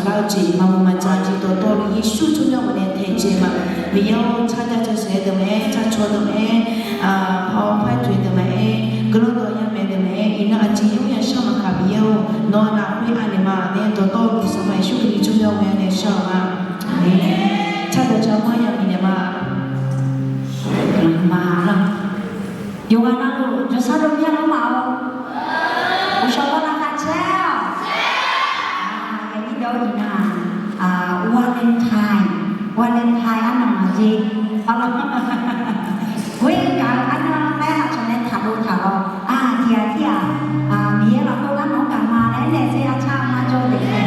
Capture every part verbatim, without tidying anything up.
lar-eu jeq maqmuiq maqja jeq dawqtawvluf Yeqsur tsawrmyanr ghawqmya nae taedzae ma. Miqyaer-or, tsarjav jawshaeq-aer deuq maqaer, tsarcaw deuq maqaer, paw paer toeq deuq maqaer, guiqlanq dawq yamaeq deuq maqaer, iqnan aqjeq yawr yashar maqkaq Miqyaer-or, nawq-eu lafkhoer anaeq ma laer dawqtawvluf Sanqpaq Yeqsur Kali tsawrmyanr ghawqmya nae shar-eu ma. Tsarjav jawr-aer marya bifnaeq ma. Guiqlanq ma lar. Yawqghaq navluf jawrshar dov myanr lar ma-or. Uqshawq baw laqkhaq caer-awq. Yaqnyir dawq-eu iqnan, Valentine, Valentine arnan maqjeq. Arlawq, ghoer-eu gaq-eu arnan laer aqcawq nae taqdov taq lawr. Aq, tiq ghaq tir-aq, Miqyaer lafkhoer gar nawq-anr gaq ma laer nae tser arcar ma jawr-eu taef-a.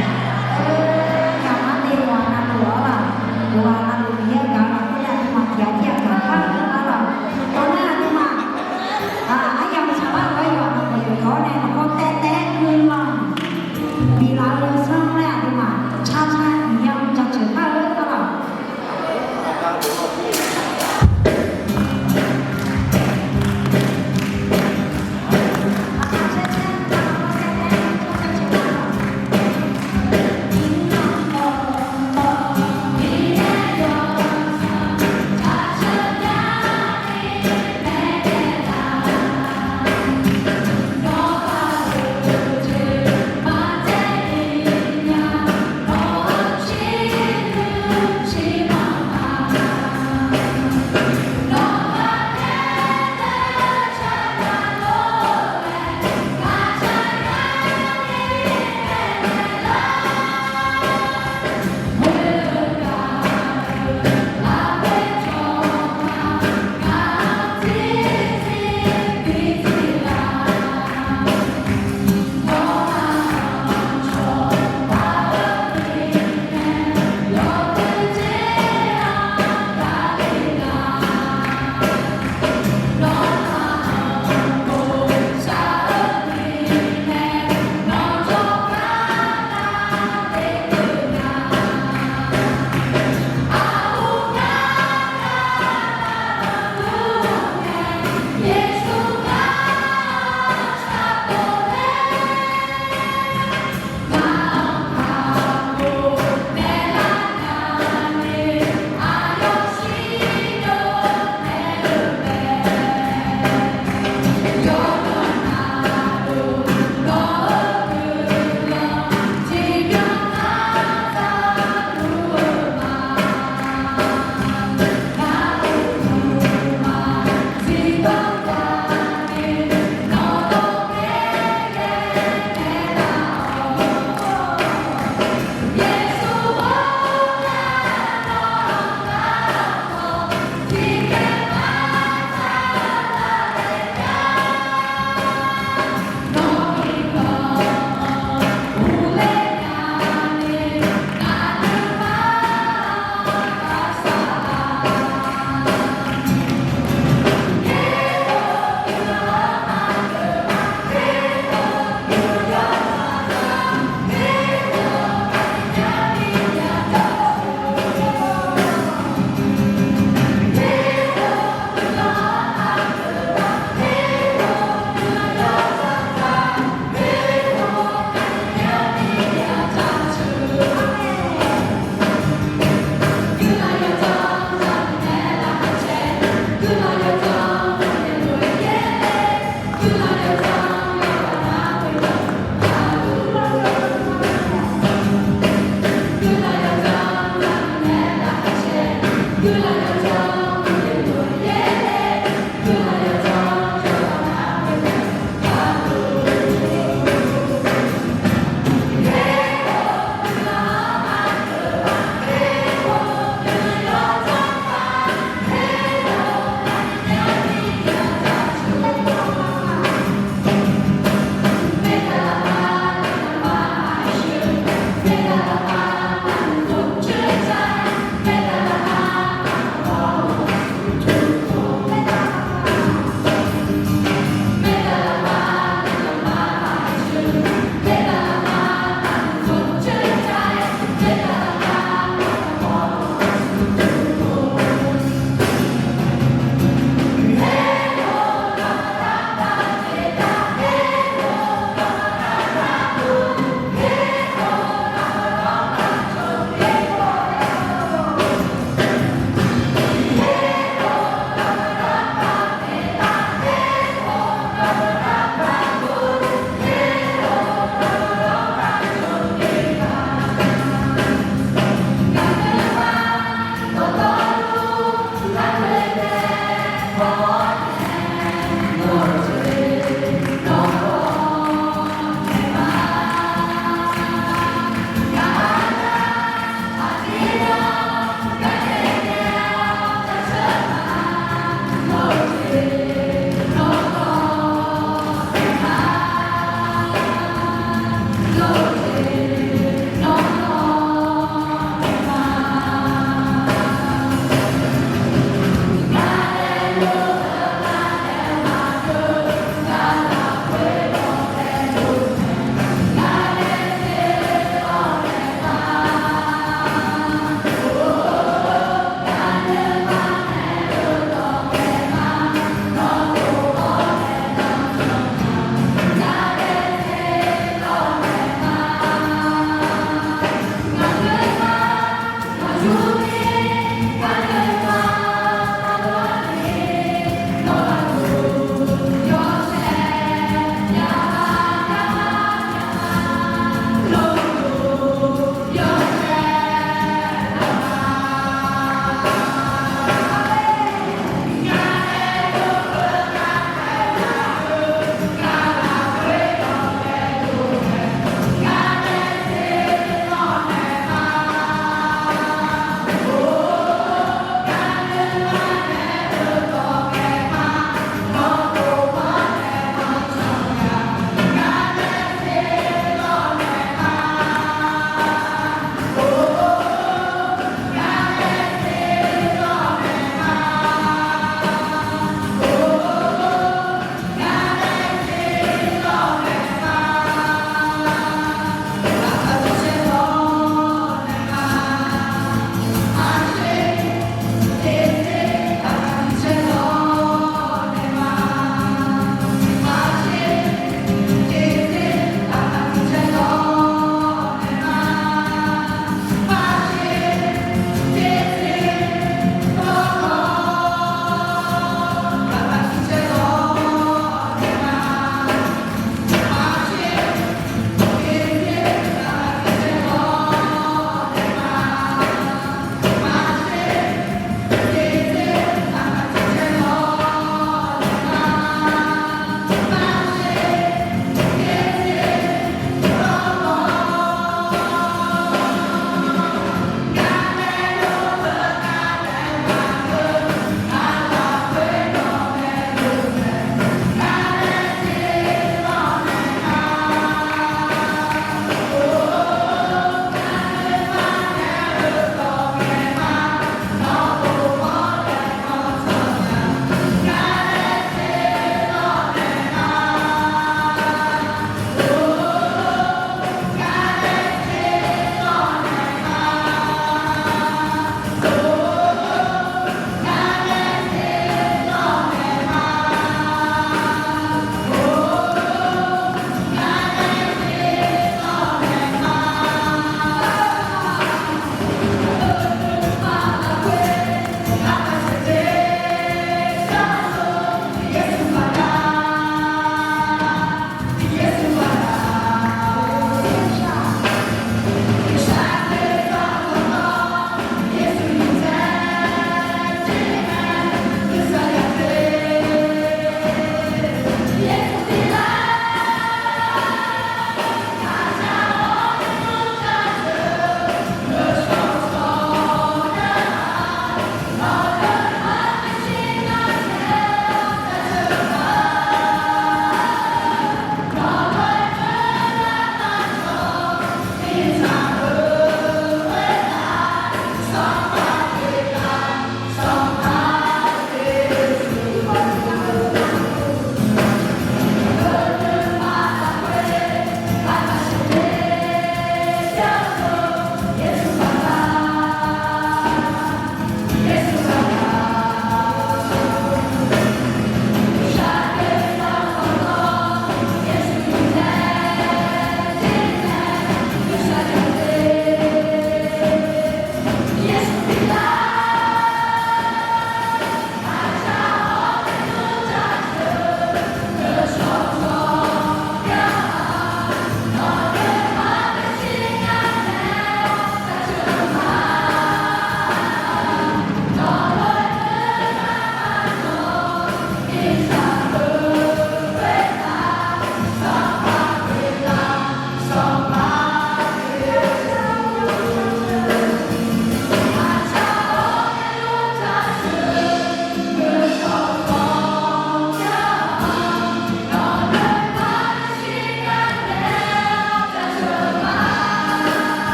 Gaq ma te yawqghaq navluf-awr laq, yawqghaq navluf Miqyaer-eu gaq-eu lafkhoer nae aqduimaf tiq ghaq tir-aq gaq kar-eu arlawq. Tawq nar aqduimaf, aryamq saqlar-euq-aer yawqha navluf yawqkawv-awr nae lafkhoer taev taev-aer guiqlanq biflaf-eu yawsanr laer aqduimaf car car Miqyaer-anr jaceuq kar-eu arlawq.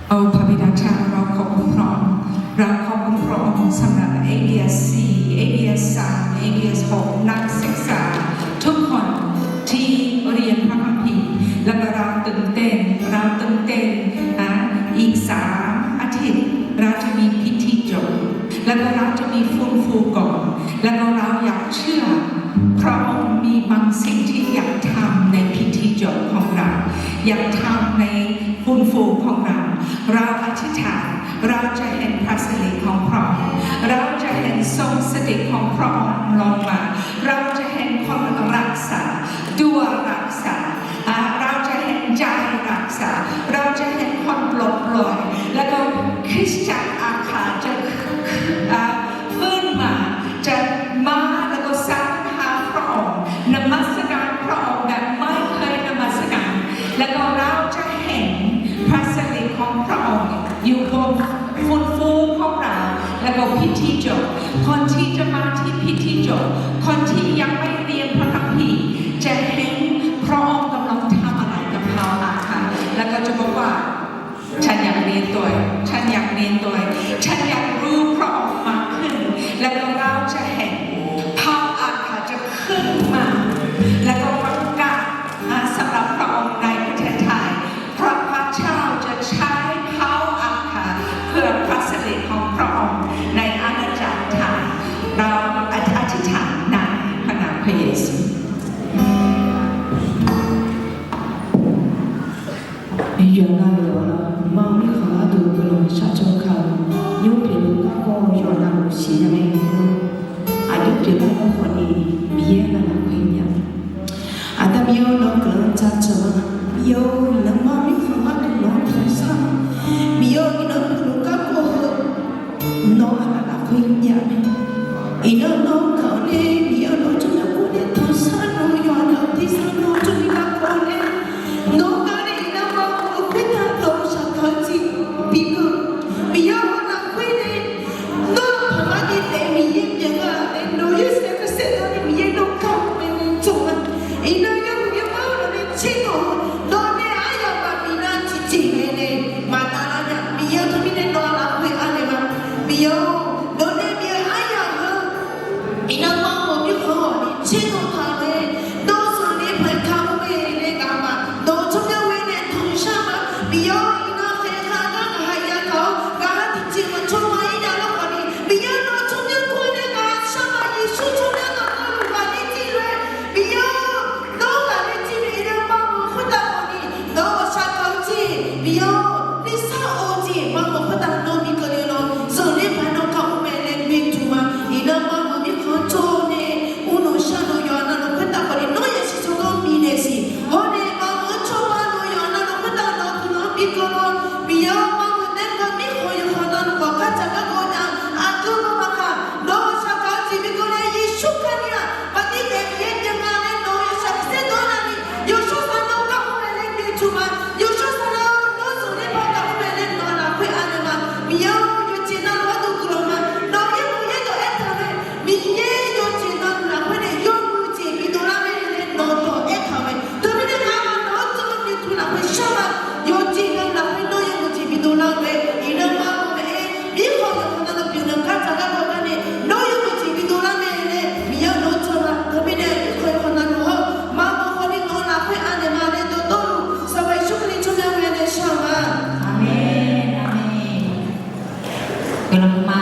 เอาพระบิดาเจ้า เราขอบคุณพระองค์ เราขอบคุณพระองค์สำหรับ เอ บี เอส สี่ เอ บี เอส สาม เอ บี เอส หก นักศึกษาทุกคนที่เรียนพระคัมภีร์ แล้วก็เราตื่นเต้น เราตื่นเต้นนะ อีกสามอาทิตย์เราจะมีพิธีจบ แล้วก็เราจะมีฟื้นฟูก่อน แล้วก็เราอยากเชื่อ พระองค์มีบางสิ่งที่อยากทำในพิธีจบของเรา อยากทำใน ฟื้นฟูของเรา เราอธิษฐาน เราจะเห็นพระสิริของพระองค์ เราจะเห็นทรงสถิตของพระองค์ลงมา เราจะเห็นคนรักษา ตัวรักษา อ่า เราจะเห็นใจรักษา เราจะเห็นคนปลดปล่อย แล้วก็คริสตจักรอาคาจะ อ่า ฟื้นมา จะมาแล้วก็สรรหาพระองค์ นมัสการพระองค์แบบไม่เคยนมัสการ แล้วก็เราจะเห็นพระสิริของพระองค์อยู่บนฟื้นฟูของเรา แล้วก็พิธีจบ คนที่จะมาที่พิธีจบ คนที่ยังไม่เรียนพระคัมภีร์ จะเห็นพระองค์กำลังทำอะไรกับเขาอาคา แล้วก็จะบอกว่า ฉันอยากเรียนด้วย ฉันอยากเรียนด้วย ฉันอยากรู้พระองค์มากขึ้น แล้วก็เราจะเห็นพระอาคาจะขึ้นมา แล้วก็ประกาศ อ่า สำหรับพระองค์ในประเทศไทย พระพระเจ้าจะใช้เขาอาคาเพื่อพระสิริของพระองค์ในอาณาจักรไทย เราอธิษฐานในพระนามพระเยซู Yawqha navluf-anr, Miqyaer-euq mirkhanq gharduq guiqlanq shar caw kar-eu, nymr pyeuf-eu garkawv yawqha navluf siqnya mae. Aqjox pyeuflar-eu khawf ni, Miqyaer-anr lafkhoer nya. Aqda Miqyaer-or, nawr guiqlanq jaceuq-a. Miqyaer-or, iqnan Miqyaer-euq mirkhanq gharduq nawq-anr tanqshar-a. Miqyaer-or, iqnan pyeuf-eu garkawv heu nawq-anr lafkhoer nya mae. Iqnan nawq-anr gaq-awr nae, Miqyaer-or, nawq-eu tsawrmyanr kur nae tanqshar nawq-eu yawqha navluf tersar nawq-eu tsawrmyanr garkawv nae, nawq-anr gaq nae iqnan maqmuiq-eu khoertav nawq-eu shaqkaq-eu jeq bi gaq. Miqyaer-or, lafkhoer nae nawr-eu paqmar ni daef Miqyaer pyeuf-eu-aq nae, nawq-eu yawshaef khasaer dawq ni Miqyaer nawr kar-eu mae nae tsawrhaq. Iqnan yawmuiq yawmar-eu nawq nae tser nawq-eu, nawq nae aryamq maqbif nar tiqjeq mae nae maqdav lar nya. Miqyaer-or, teumirnae nawq-anr lafkhoer arnaeq ma. Miqyaer-or, nawq nae Miqyaer aryamq heu Iqnan maqmuiq mirkhanq-awq ni tser nawq taq-eu mae. Nawr zanqler paq-aer ka-eu mae nae ngaq ma. Nawq-eu tsawrmyanr ghoe nae tanqshar ma. Miqyaer-or, iqnan khaeq kaq gar ngaq ha ya taq-awr, ngaq ha tiqjeq maqtsawr ma-ir nya lawr khawf ni, Miqyaer-or, nawq-eu tsawrmyanr kur nae ngaq shar ma. Yeqsur tsawrmyanr nawq-anr luf ghaqler jir lof-aer, Miqyaer-or, nawr ghaqler jir mae. Iqnan maqmuiq khoertav khawf ni, nawq-eu ghawqshaq taq-eu jeq, Miqyaer-or, nuisar of-eu jeq maqmuiq khoertav nawr bi keuvle lawr, zanqler paq-aer nawr ka-eu mae laer noeqtmq ma. Iqnan maqmuiq mirkhanq-anr tsov nae, mrluf shar-eu yawqha navluf khoertav khawf ni, nawr yasiq tsawrganr bifnaeq siq. Hawr nae maqmuiq-anr tsawrganr-eu yawqha navluf khoertav nawq-eu guiqlanq-anr bi keuvle lawr, Miqyaer-or, maqmuiq nae maqmuiq mirkhanq yawqha navluf khawf kar dzaq garkawv nya. Aqdui-eu maqkaq, nawq-eu ghawqshaq taq-eu jeq bi keuvle, Yeqsur Kali-aq, maqdir daef Miqyaer pyeuf nga laer nawq-eu ghawqshaq khasaer dawq-anr nar ni, yawshawr saqlaq-awr kar-eu mae laer noeqtmq ma. Yawshawr saqlaq-awr nawr zanqler paq-aer kar-eu mae laer nawq-anr lafkhoer arnaeq ma. Miqyaer-or, yawqjeq navluf-anr dov guiqlanq ma. Nawq-eu yaerbof yaerdawq aertaq-eu mae. Miqyaer yawqjeq navluf lafkhoer nae yawmuiq jeq bidov lar mae laer nawq-eu dawq aertaq-eu mae. Teumirnae ngamaf nawq-anr tsov-eu noeqtmq lafkhoer shar ma. Yawqjeq navluf lafkhoer nawr yawmuiq jeq bidov lar-eu mae. Iqnan maqmuiq mae-aer, mirkhanq yawqha navluf pyeuflar kar dzaq garkawv gar nae, nawr yawmuiq jeq bidov lar mae laer Miqyaer-or, nawq-anr tsov ma. Teumirnae mirkhanq yawqha navluf-anr maqmuiq khawf ni nawq-eu lafkhoer arnaeq ma laer dawqtawvluf, Sanqpaq Yeqsur Kali tsawrmyanr ghoe nae shar-eu ma. Aqmeq. Aqmeq. Guiqlanq ma.